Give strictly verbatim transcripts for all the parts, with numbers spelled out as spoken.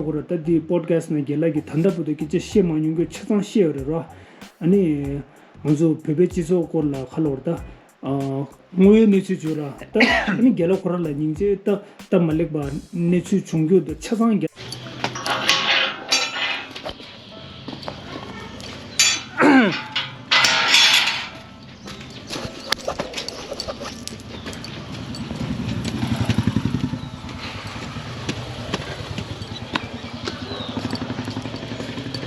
སྐོར་ད་འདི་པོ་ཌི་ཁ་སི་ཊི་ནང་རྒན་ལགས་ཀྱིས་ད་ལྟ་བར་དུ་སྐད་ཆ་བཤད་མ་མྱོང་མཁན་ཆ་ཚང་བཤད་ཡོད་རེད་རོ། ཨ་ནི་ང་ཚོ་བོད་པའི་སྤྱི་ཚོགས་སྐོར་ལ་ཁ་ལོ་བར་ད་དངོས་ཡོད་གནས་ཚུལ་བརྗོད་ར་ད་ཨ་ནི་རྒན་ལགས་ཁོ་རང་ལ་སྙིང་རྗེ་ད་སྟབས་མ་ལེགས་པ་གནས་ཚུལ་བྱུང་རྒྱུ་ད་ཆ་ཚང་རྒན།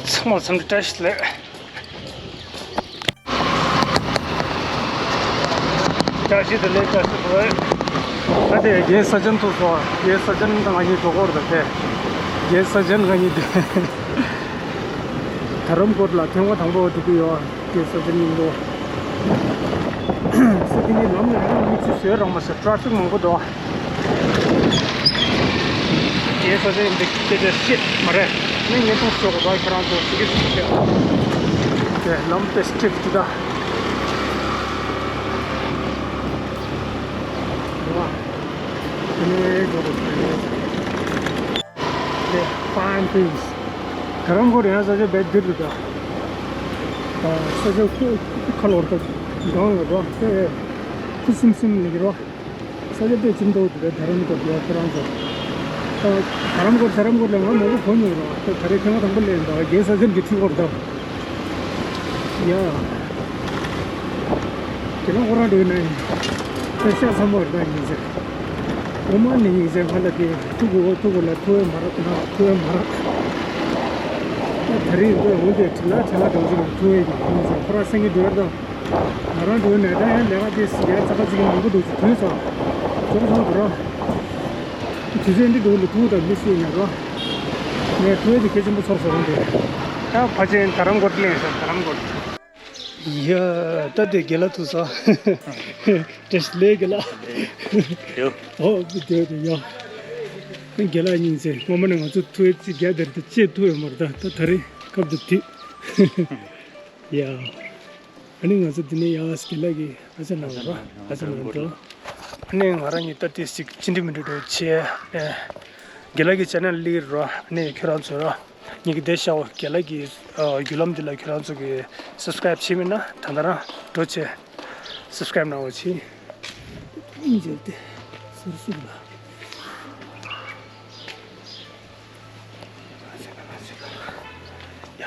ཚང་མ་ཚང་གི་བཀྲ་ཤིས་བདེ་ལེགས། བཀྲ་ཤིས་བདེ་ལེགས། བཀྲ་ཤིས་བདེ་ལེགས། ད་དེ་རྒན་ས་ཆེན་ཐུག་སོང་། རྒན་ས་ཆེན་དང་ང་གཉིས་འགྲོ་སྐོར་དང་དེ། རྒན་ས་ཆེན་ང་གཉིས་དེ། དྷ་རམ་ཀོཊ་ལ་ཐེངས་མ་དང་པོ་འགྲོ་གི་ཡོད། དེ་ས་ཆ་རྙིང་པོ། ས་དེ་ནི་ལམ་ལ་ཡང་མི་ཚོས་བཟོས་རང་མ་ཟད་ཊ་ཕིག་མང་པོ་འདུག་དེ་ས་ཆ་ཡིན་པའི་སྐད་ཆ་བཤད་མ་རེད། ནི་ངས་མཐོང་ཆོག་གོ་ད་ཁྱེད་རང་ཚོ་ཟི་གི་ཟི་གི་བཤད། དེ་ལམ་དེ་སི་ཊིབ་ཅིག་ད། དེ་ནས་འགྲོ་དགོས། དེ་ཕའིན་ཊི་རིས། དྷ་རམ་ཀོཊ་ཡང་ས་ཆ་རྦད་འདི་རེད་ད། ས་ཆ་ཁོ་ཁ་ལོར་ད་སྒང་ལ་རོ་དེ་ཁུ་སིམ་སིམ་ལ་གི་རོ། ས་ཆ་དཔེ་ཅིག་འདུག་དེ་དྷ་རམ་ཀོཊ་ཡ་ཁྱེད་རང་ཚོ། དྷ་རམ་ཀོཊ་དྷ་རམ་ཀོཊ་ལ་ང་མང་པོ་གོ་མྱོང་རོ། ད་ད་རེས་ཐེངས་མ་དང་པོ་སླེབས་ད་རྒན་ས་ཆེན་གྱི་ཁྲི་སྐོར་ད། ཡ། དེ་ལ་ཁོ་རང་འགྲོ་ན་ཡིན། ས་ཆ་ཚང་མ་རེད་ད་ཡིན་ཟེར། འོ་མ་ནི་ཡིན་ཟེར་ང་ལ་དེ་ཐུག་གོ་ཐུག་གོ་ལ་ཐུག་ཡོད་མ་རེད་ན་ཐུག་ཡོད་མ་རེད། ད་ད་རེས་འགྲོ་འོང་དེ་དྲི་ལ་དྲི་ལ་འགྲོ་ཅིག་ཐུག་ཡོད་ཀྱི་ཡིན་ཟེར། ཁོ་རང་སེང་གེ་འགྲོ་ཡོད་ད། ང་རང་འགྲོ་ནས་ད་ཡང་ལས་ཀ་དེ་སི་ཡ་ཚ་ཁ་ཅིག་མང་པོ་འདུག་ཅིག་དུས་ཚོད། ཚོགས་ཚོགས་འགྲོ་ར། དུས་ཚོད་འདི་འགྲོ་ལ་ཐུག་ད་མི་སྲིད་ན་རོ། ངས་ཐུག་ཡོད་དེ་གལ་ཆེན་པོ་ཚོར་སོང་དེ། ད་ཕལ་ཆེར་དྷ་རམ་ཀོཊ་སླེབས་སོང་དྷ་རམ་ཀོཊ། ཡ། ད་དེ་དགེ་ལགས་ཐུག་སོང་། བཀྲ་ཤིས་བདེ་ལེགས་དགེ་ལགས། ཡོ། ཨོ་དེ་དེ་ཡ། དགེ་ལགས་སྙིང་རྗེ། སྔོན་མ་ནས་ང་ཚོ་ཐུག་ཡས་ཅིག་རྒྱ་དེར་དུ་ཅེས་ཐུག་ཡོད་མ་རེད་ད། ད་ད་རེས་སྐབས་དེ་དུས། ཡ། ཨ་ནི་ང་ཚོ་དེ་ནས་ཡ་དགེ་ལགས་ཀྱི་ཨ་ཅག་ནང་རོ། ཨ་ཅག་ནང་འགྲོ། ཨ་ནི་ང་རང་གཉིས་ད་ལྟ་ཅིག་ཅི་འདྲ་མི་འདྲ་འགྲོ་བྱས། དགེ་ལགས་ཀྱི་ཅེ་ནལ་ལིར་རོ། ཨ་ནི་ཁྱོད་རང་ཚོ་རོ། ངེད་ཀྱི་བདེ་ཤ་བོ་དགེ་ལགས་ཀྱི་ཨ་བརྒྱུད་ལམ་འདི་ལ་ཁྱོད་རང་ཚོ་གིས་སབ་སི་ཀ་རེབ་བྱས་མེད་ན་ད་ལྟ་རང་འགྲོ་བྱས། སབ་སི་ཀ་རེབ་གནང་བ་བྱེད། སྙིང་རྗེ་སྟེ། ཟུར་ཟུར་ལ། ཡ།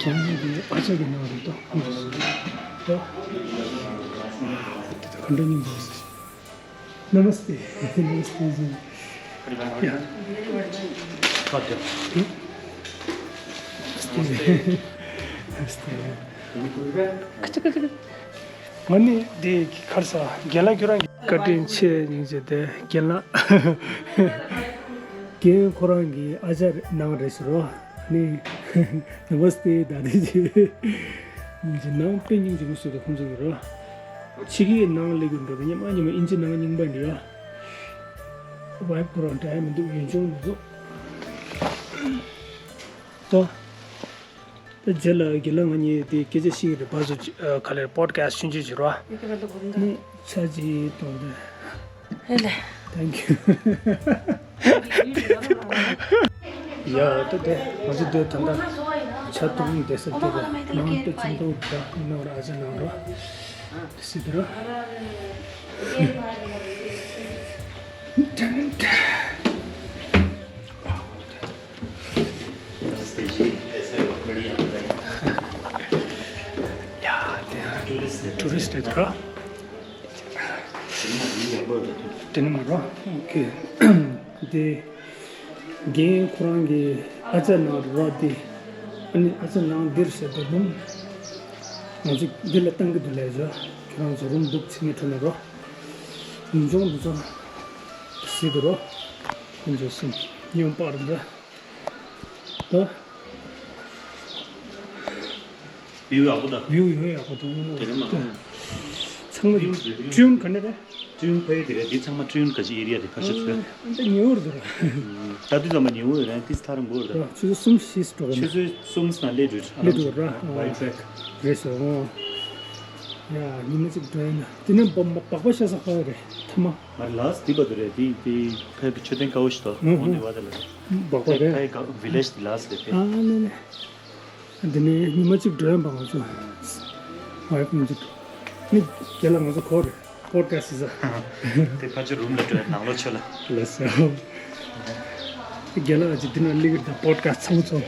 ཁྱེད་རང་གི་ཨ་ཅག་གི་ནང་རེད་དོ། དོ། དེ་དག་ག་འདྲ་ཉིན་པོ། नमस्ते। नमस्ते जी। या। नमस्ते। नमस्ते। ང་ནི་འདི་གར་ས་རྒན་ལགས་ཁྱོད་རང་གི་བཀའ་དྲིན་ཆེ་སྙིང་རྗེ་དེ་རྒན་ལགས། རྒན་ཁོ་རང་གི་ཨ་ཅག་ནང་རེད་ཟེར་རོ། ནི། नमस्ते दादी जी। སྙིང་རྗེ་ནང་དཔེ་སྙིང་རྗེ་མོ་བཟོས་འདུག་ཁོང་ཚོ་གི་རོ། ཕྱི་རྒྱལ་ནང་སླེབས་ཀྱི་འགྲོ་རེད། ཉི་མ་ཉི་མ་ཨིན་ཇི་ནང་རྙིང་པ་འདི་ཡོད། ཝའི་ཕི་ཁོ་རང་འདྲ་མི་འདུག་ཡུན་ཅུང་མི་འདུག་ད། ད་རྗེས་ལ་རྒན་ལགས་ང་གཉིས་དེ་སྐད་ཆ་བཤད་ཀྱི་རེད། བ་ཟོ་ཅི་ཨ་ག་ལེར་པོ་ཌི་ཁ་སི་ཊི་ཆུང་ཆུང་ཅིག་རོ། ནི་ཆ་ཅིག་གཏོང་དེ། ཧེ་ལེ། Thank you། ཡ་ད་དེ་ང་ཚོ་དེ་ད་ལྟ་ཆ་གཏོང་བསྡད་ས་དེ་རེད། ནང་དུ་ཅིག་གཏོང་དེ་ནང་ར་ཨ་ཅག་ནང་རོ། སི་དེ་རོ། नमस्ते जी, कैसे हो? बढ़िया, बताइए। ཡ་དེ་ཊུ་རི་སི་ཊི་རེད་དོ། དེ་ནི་མ་རོ། ཨོ་ཁེ། དེ་རྒན་ཁོ་རང་གི་ཨ་ཅག་ནང་རོ་དེ། ཨ་ནི་ཨ་ཅག་ནང་འདིར་ཟེར་དུ་རུམ། ང་ཚོ་འདི་ལ་བཏང་གི་འདུག་ལས་བྱ། ཁྱོད་རང་ཚོ་རུམ་འདུག་ཚིག་ངན་ཁྲོད་ན་རོ། ཡིན་ཅུང་འདི་ཚོ་ཟིག་གི་རོ། ཁོང་ཚོ་སུམ་ཉོན་པར་འདྲ། ད། བིའུ་ཡག་པོ་འདུག་བིའུ་ཡག་པོ་འདུག་དངོས་གནས། དེ་ནི་མ་ཡག་ཚང་མ་ཀྲུན་ཀྲུན་ག་ནས་རེད། ཀྲུན་ཕ་ཡི་དེ་རེད། འདི་ཚང་མ་ཀྲུན་ག་ཅི་ཨེ་རི་ཡ་དེ་ཁ་ཤས་ཚོད། ཨ་འདི་ཉེ་བོར་འདུག་ར། ད་དུས་ཚང་མ་ཉེ་བོ་ཡོད་རེད། ཏིས་ཐར་འགོར་ར། ཆུ་ཚོད་གསུམ་བཞི་འགྲོ་གི་ཆུ་ཚོད་གསུམ་ནང་སླེབས་འགྲོ། སླེབས་འགྲོ་ར། ཝའི་ཊི་རེག་རེད་སོ། ཡ། ཉི་མ་གཅིག་འགྲོ་ཡིན་ན། དེ་ནས་སྦག་སྦག་པ་ཤ་ས་ཁ་རེད་ཐ་མ། ང་ལ་སི་དི་པ་དུ་རེད། དེ་དེ་ཕ་གི་མཆོད་རྟེན་དཀར་པོ་ཞིག་ཏོ། ཧུང་ཧུང་། འོ་འདི་བ་དེ་ལ་རེད། སྦག་པ་རེད། ཕ་གི་ཝི་ལེཇ་དེ་ལ་སི་རེད་ཕ་གི། ཨ་ནི་ནི། དེ་ནས་ཉི་མ་གཅིག་འགྲོ་ཡིན་པ་ང་ཚོ། ཝའི་ཕི་ང་ཚོ། ནི་རྒན་ལགས་ང་ཚོ་གོ་རེད། པོ་ཌི་ཁ་སི་ཟ། དེ་ཕ་ཆུ་རུམ་ལ་འགྲོ་ཡ་ནང་ལོགས་ཆོད་ལ། ལགས་སོ། རྒན་ལགས་ཀྱི་འདི་ན་ལི་གིར་དང་པོ་ཌི་ཁ་སི་ཚང་ཚོ།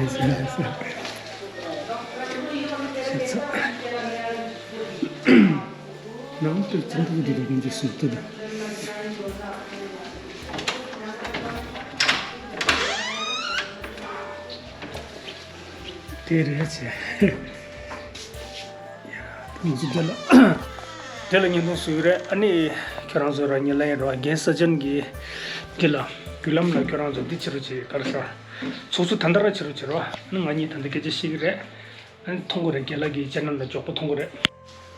ལགས་སོ་ལགས་སོ། ཤེས་ཚ། ནང་དུ་ཚང་ཐུག་འདི་དང་ཀུན་གྱི་སུ་ཏུ་དང་། དེ་རེད་ཆེ། ཡ། ཐུགས་རྗེ་ཆེ་ལ། དེ་ལ་བརྙན་ཐུང་བཟོ་གི་རེད། ཨ་ནི་ཁྱོད་རང་ཚོ་ར་ཉེ་ལ་ཡིན་རོགས། རྒན་ས་ཅན་གྱི་འདི་ལ་བརྒྱུད་ལམ་ལ་ཁྱོད་རང་ཚོ་འདི་བྱེད་རོགས་བྱེད། ག་རེ་ཟེར། ཚོགས་གཙོ་ད་ལྟ་ར་བྱེད་རོགས་བྱེད་རོགས། ཨ་ནི་ང་གཉིས་ད་ལྟ་སྐད་ཆ་བཤད་གི་རེད། ཨ་ནི་མཐོང་གི་རེད། རྒན་ལགས་ཀྱི་ཅེ་ནལ་ལ་མགྱོགས་པོ་མཐོང་གི་རེད།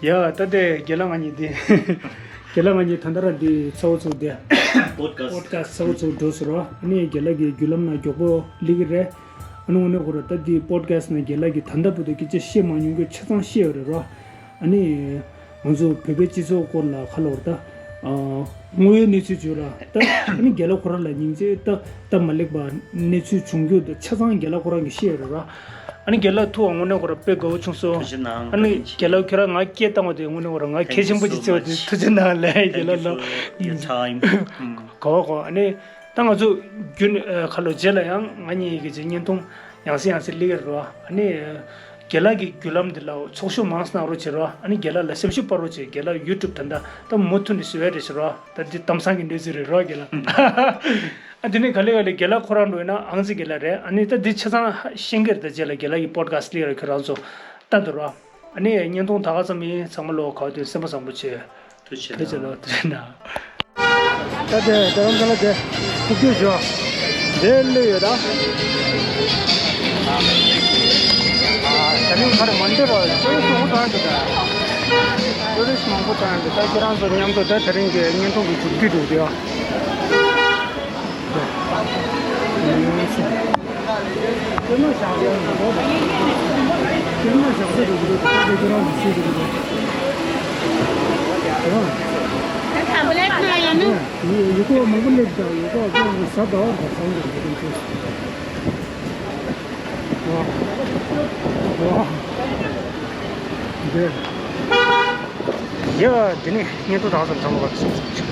ཡ། ད་ལྟའི་རྒན་ལགས་ང་གཉིས་འདི། རྒན་ལགས་ང་གཉིས་ད་ལྟ་ར་འདི་ཚ་བོ་ཚུགས་འདི། པོ་ཌི་ཁ་སི། པོ་ཌི་ཁ་སི་ཚ་བོ་ཚུགས་འགྲོ་ཟེར་རོགས། ཨ་ནི་རྒན་ལགས་ཀྱི་བརྒྱུད་ལམ་ན་མགྱོགས་པོ་སླེབས་གི་རེད། ཨ་ནི་དངོས་གནས་ཁོ་ར་ད་འདི་པོ་ཌི་ཁ་སི་ནང་རྒན་ལགས་ཀྱིས་ད་ལྟ་བར་དུ་སྐད་ཆ་བཤད་མ་མྱོང་རྒྱུ་ཆ་ཚང་བཤད་ཡོད་རེད་རོགས། ཨ་ནི་ང་ཚོ་བོད་པའི་སྤྱི་ཚོགས་སྐོར་ལ་ཁ་ལོ་བར་ད། ཨ། དངོས་ཡོད་གནས་ཚུལ་བརྗོད་ལ་ད། ཨ་ནི་རྒན་ལགས་ཁོ་རང་ལ་སྙིང་རྗེ་ད་སྟབས་མ་ལེགས་པ་གནས་ཚུལ་བྱུང་རྒྱུ་དེ་ཆ་ཚང་རྒན་ལགས་ཁོ་རང་གིས་བཤད་ཡོད་རེད་ར། ཨ་ནི་རྒན་ལགས་ཐུགས་དངོས་གནས་ཁོ་རང་དཔེ་དགའ་བོ་བྱུང་སོང་། ཐུགས་རྗེ་གནང་། ཨ་ནི་རྒན་ལགས་ཁྱོད་རང་ང་སྐད་བཏང་བ་དེ་དངོས་གནས་ཁོ་རང་ང་གལ་ཆེན་པོ་ཅིག་བརྩི་བ་དེ་ཐུགས་རྗེ་གནང་ལགས། རྒན་ལགས་ལ། Thank you so much. Thank you for your time. གོ་གོ། ཨ་ནི་ད་ང་ཚོ་རྒྱུན་ཁ་ལོ་རྗེས་ལ་ཡང་ང་གཉིས་ཀྱི་བརྙན་ཐུང་ཡང་སེ་ཡང་སེ་སླེབས་ཡོད་རེད་ར། ཨ་ནི། རྒན་ལགས་ཀྱི་བརྒྱུད་ལམ་འདི་ལ་ཚོགས་ཞུགས་མང་ཙམ་གནང་རོགས་བྱེད་རོགས། ཨ་ནི་རྒན་ལགས་ལ་ཞབས་ཞུ་སྤར་རོགས་བྱེད། རྒན་ལགས་ཡུ་ཊུབ་ད་ལྟ་ད་མུ་མཐུད་ནས་བཟོ་ཡ་རེད་ཟེར་རོགས། ད་འདི་གཏམ་བཟང་གི་གནས་ཚུལ་རེད་རོགས་རྒན་ལགས། ཨ་དེ་ནས་ག་ལེ་ག་ལེ་རྒན་ལགས་ཁོ་རང་འགྲོ་ཡིན་ན་ཨང་རྩིས་རྒན་ལགས་རེད། ཨ་ནི་ད་འདི་ཆ་ཚང་ཤེས་ཀྱི་རེད། ད་རྗེས་ལ་རྒན་ལགས་ཀྱི་པོ་ཌི་ཁ་སི་ལི་ར་ཁྱོད་རང་ཚོ་ལྟ་འདུག་རོགས། ཨ་ནི་བརྙན་ཐུང་ད་ག་ཙམ་ཡིན། ཚང་མ་ལོ་ག་བ་དུས་སེམས་པ་བཟང་པོ་བྱེད། ཐུགས་རྗེ་ཆེ། ཐུགས་རྗེ་ཆེ་ལོ། ཐུགས་རྗེ་གནང་། ད་དེ་རྡ་རམ་ས་ལ་དེ་ཐུག་རྒྱུ་བྱོ། དེ་སླེབས་ཡོད་ད། ཨ། དེ་རིང་ག་རེ་མོན་ཌེ་རོ། ཊུ་རི་སི་མང་པོ་བཏང་ཡོད་ད། ཊུ་རི་སི་མང་པོ་བཏང་ཡོད་ད། ད་ཁྱེད་རང་ཚོ་མཉམ་དུ་ད་དེ་རིང་གི་བརྙན་ཐུང་གི་མཇུག་སྒྲིལ་འགྲོ་གི་ཡོད། ད་ཐ་བ་ལེ་ཊི་ན་ཡོད་ནི། ཡུལ་སྐོར་མང་པོ་སླེབས་ཀྱང་ཡུལ་སྐོར་ཁོང་གི་ཟ་ཟླ་བ་དང་ཚང་གི་འདུག་ཅེས། ཨོ། ཨོ། འདི། ཡ། འདི་ནི་བརྙན་ཐུང་དག་ཙམ་ཚང་མ་བར་སོང་།